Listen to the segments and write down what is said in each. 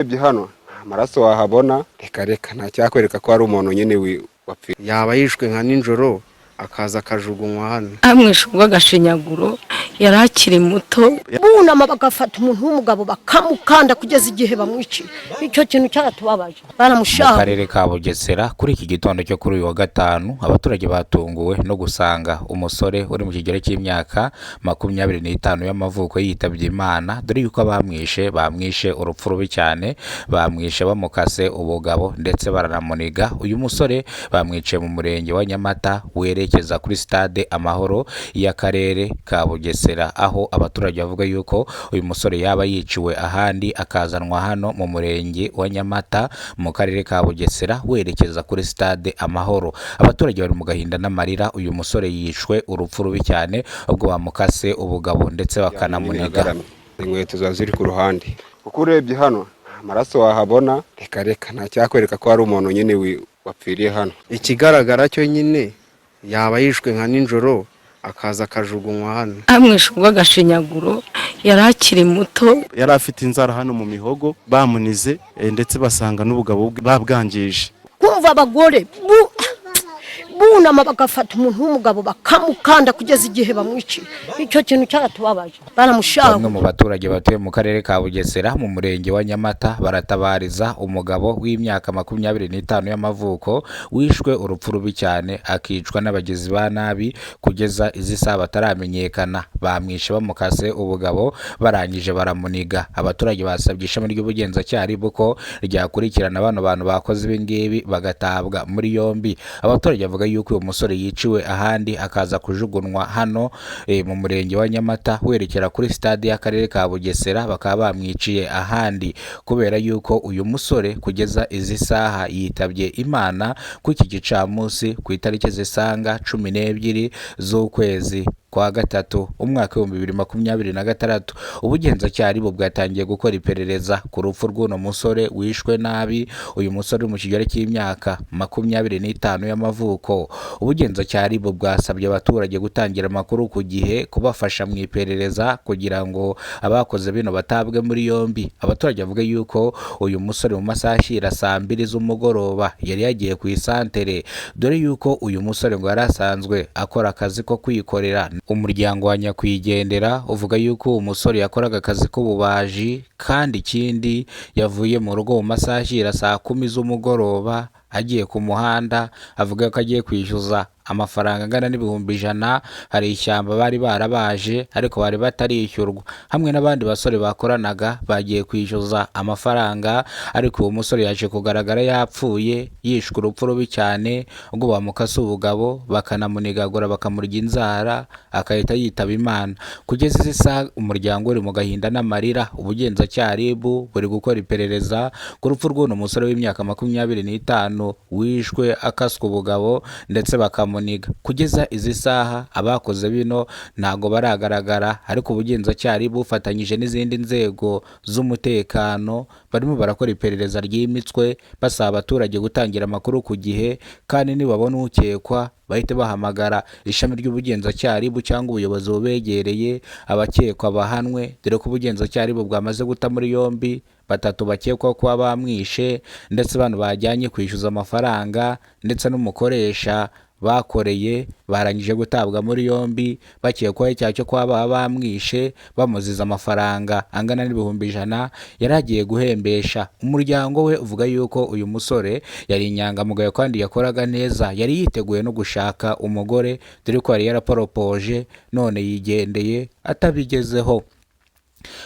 Urebye hano nta maraso wahabona, reka reka, nta cyakwereka ko hari umuntu nyine wapfiriye. Yaba yishwe nka nijoro, akaza akajugunywa hano. Amwishe urw'agashinyaguro, yari akiri muto. Bunama bagafata umuntu w'umugabo bakamukanda kugeza igihe bamwiciye. Icyo kintu cyaratubabaje. Mu Baramushaka. karere ka Bugesera, kuri iki gitondo cyo kuri uyu wa gatanu, abaturage batunguwe no gusanga umusore uri mu kigero cy'imyaka 25 y'amavuko yitabye Imana, dore yuko abamwishe bamwishe urupfu rubi cyane. Bamwishe bamukase ubugabo ndetse baranamuniga. Uyu musore bamwiciye mu murenge wa Nyamata, werekeza kuri Stade Amahoro y'akarere ka Bugesera, aho abaturage bavuga yuko uyu musore yaba yiciwe ahandi akazanwa hano mu murenge wa Nyamata mu karere ka Bugesera, werekeza kuri Stade Amahoro. Abaturage bari mu gahinda n'amarira. Uyu musore yishwe urupfu rubi cyane ubwo bamukase ubugabo ndetse bakanamuniga. Agaramye, inkweto ziba ziri ku ruhande. Kuko urebye hano nta maraso wahabona, reka reka, nta cyakwereka ko hari umuntu nyine wapfiriye hano. Ikigaragara cyo nyine yaba yishwe nka nijoro, akaza akajugunywa hano. Amwishe urw'agashinyaguro, yari akiri muto. Yari afite inzara hano mu mihogo, bamunize, ndetse basanga n'ubugabo bwe babwangije. Kumva abagore bunama bagafata umuntu w'umugabo bakamukanda kugeza igihe bamwiciye. Icyo kintu cyaratubabaje. Baramushaka. Bamwe mu baturage batuye mu karere ka Bugesera mu murenge wa Nyamata baratabariza umugabo w'imyaka 25 y'amavuko wishwe urupfu rubi cyane, akicwa n'abagizi ba nabi kugeza izi saha bataramenyekana. Bamwishe bamukase ubugabo, barangije baramuniga. Abaturage basabye ishami ry'ubugenzacyaha RIB ko ryakurikirana bano bantu bakoze ibi ngibi bagatabwa muri yombi. Abaturage bavuga yuko uyu musore yiciwe ahandi akaza kujugunywa hano mu murenge wa Nyamata, werekera kuri stade y'akarere ka Bugesera, bakaba bamwiciye ahandi, kubera yuko uyu musore kugeza izi saha yitabye Imana ku iki gicamunsi, ku itariki zisaga 12 z'ukwezi kwa gatatu, umwaka w'2026. Ubugenzacyaha RIB bwatangiye gukora iperereza ku rupfu rw'uno musore wishwe nabi. Uyu musore uri mu kigero cy'imyaka 25 y'amavuko. Ubugenzacyaha RIB bwasabye abaturage gutangira amakuru ku gihe, kubafasha mu iperereza kugira ngo abakoze bino batabwe muri yombi. Abaturage bavuga yuko uyu musore mu masaha ashyira saa 2 z'umugoroba yari yagiye ku isantere, dore yuko uyu musore ngo yari asanzwe akora akazi ko kwikorera. Umuryango wa nyakwigendera uvuga yuko uwo musore yakoraga akazi k'ububaji, kandi ikindi yavuye mu rugo mu masaha ashyira saa 10 z'umugoroba agiye ku muhanda, avuga ko agiye kwishyuza amafaranga angana n'100,000. Hari ishyamba bari barabaje ariko bari batarishyurwa, hamwe n'abandi basore bakoranaga bagiye kwishyuza amafaranga, ariko uwo musore yaje kugaragara yapfuye, yishwe urupfu rubi cyane ubwo bamukase ubugabo, bakanamunigagura, bakamurya inzara, agahita yitaba Imana. Kugeza izi saha umuryango uri mu gahinda n'amarira. Ubugenzacyaha RIB buri gukora iperereza ku rupfu rw'uno musore w'imyaka 25 wishwe akaswe ubugabo ndetse bakamuniga. Kugeza izi saha abakoze bino ntago baragaragara, ariko ubugenzacyaha RIB bufatanyije n'izindi nzego z'umutekano barimo barakora iperereza ryimbitse, basaba abaturage gutangira amakuru ku gihe, kandi nibabona ukekwa bahite bahamagara ishami ry'ubugenzacyaha RIB cyangwa ubuyobozi bubegereye, abakekwa bahanwe, dore ko ubugenzacyaha RIB bwamaze guta muri yombi batatu bakekwaho kuba bamwishe, ndetse bano bajyanye kwishyuza amafaranga ndetse n'umukoresha bakoreye barangije gutabwa muri yombi, bakekwaho icyaha cyo kuba baba bamwishe bamuziza amafaranga angana n'100,000 yari agiye guhembesha. Umuryango we uvuga yuko uyu musore yari inyangamugayo kandi yakoraga neza, yari yiteguye no gushaka umugore, dore ko yari yaraporopoje, none yigendeye atabigezeho.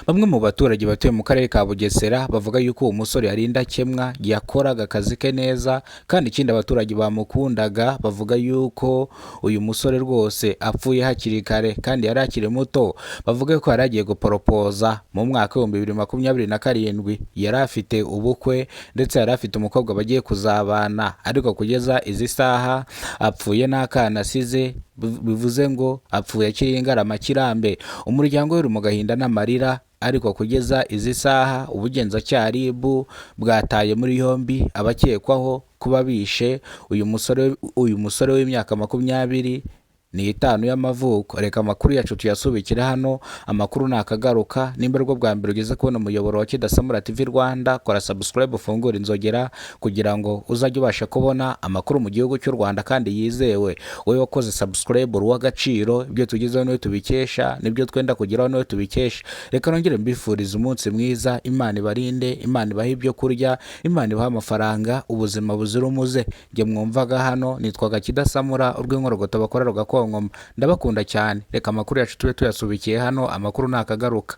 Bamwe mu baturage batuye mu karere ka Bugesera bavuga yuko uwo musore yari indakemwa, yakoraga akazi ke neza, kandi ikindi abaturage bamukundaga. Bavuga yuko uyu musore rwose apfuye hakiri kare kandi yari akiri muto. Bavuga ko yari agiye guporopoza mu mwaka w'2027, yari afite ubukwe ndetse yari afite umukobwa bagiye kuzabana, ariko kugeza izi saha apfuye n'akana asize, bivuze ngo apfuye akiri ingaramakirambe. Umuryango we uri mu gahinda n'amarira, ariko kugeza izi saha ubugenzacyaha RIB bwataye muri yombi abakekwaho kuba bishe uyu musore w'imyaka makumyabiri n'itanu y'amavuko. Reka amakuru yacu tuyasubikire hano, amakuru nakagaruka. Nimba aribwo bwa mbere ugeze kubona umuyoboro wa Kidasamura TV Rwanda, kora subscribe, ufungure inzogera kugira ngo uzajye ubasha kubona amakuru mu gihugu cy'u Rwanda kandi yizewe. Wowe wakoze subscribe uri uw'agaciro, ibyo tugezeho niwe tubikesha, nibyo twenda kugeraho niwe tubikesha. Reka nongere mbifurize umunsi mwiza, Imana ibarinde, Imana ibahe ibyo kurya, Imana ibahe amafaranga, ubuzima buzira umuze. Njye mwumvaga hano nitwaga Kidasamura, urw'inkorogoto bakora rugakonkoma. Ndabakunda cyane. Reka amakuru yacu tube tuyasubikiye hano, amakuru nakagaruka.